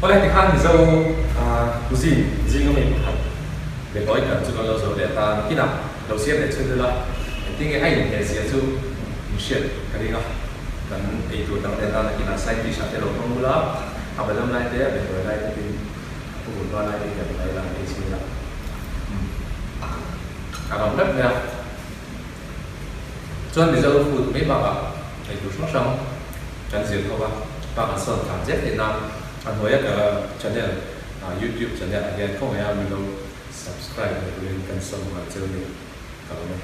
Awle tikhan Mizo cuisine zinga mi pakhat betawi kan chu kan lo zo leh ta nakinah lo siam leh chhun ila engtin nge a inhmeh zia chu in hriat ka ring a, kan eitur dang leh ta nakinah side dish ah te lo hmang ula a badam lai te a betawi lai te tin a pumul va lai te hian lai la an ei chhin ila umm a ram rep mai a. Chuan Mizo food mai bakah eitur hrang hrang kan zir tho a, pa kan sawn tlan zel theih nan a hnuaia ka channel youtube channel ah hian khawngaih a min lo subscribe leh turin kan sawm nghal cheu ni ka lawm e.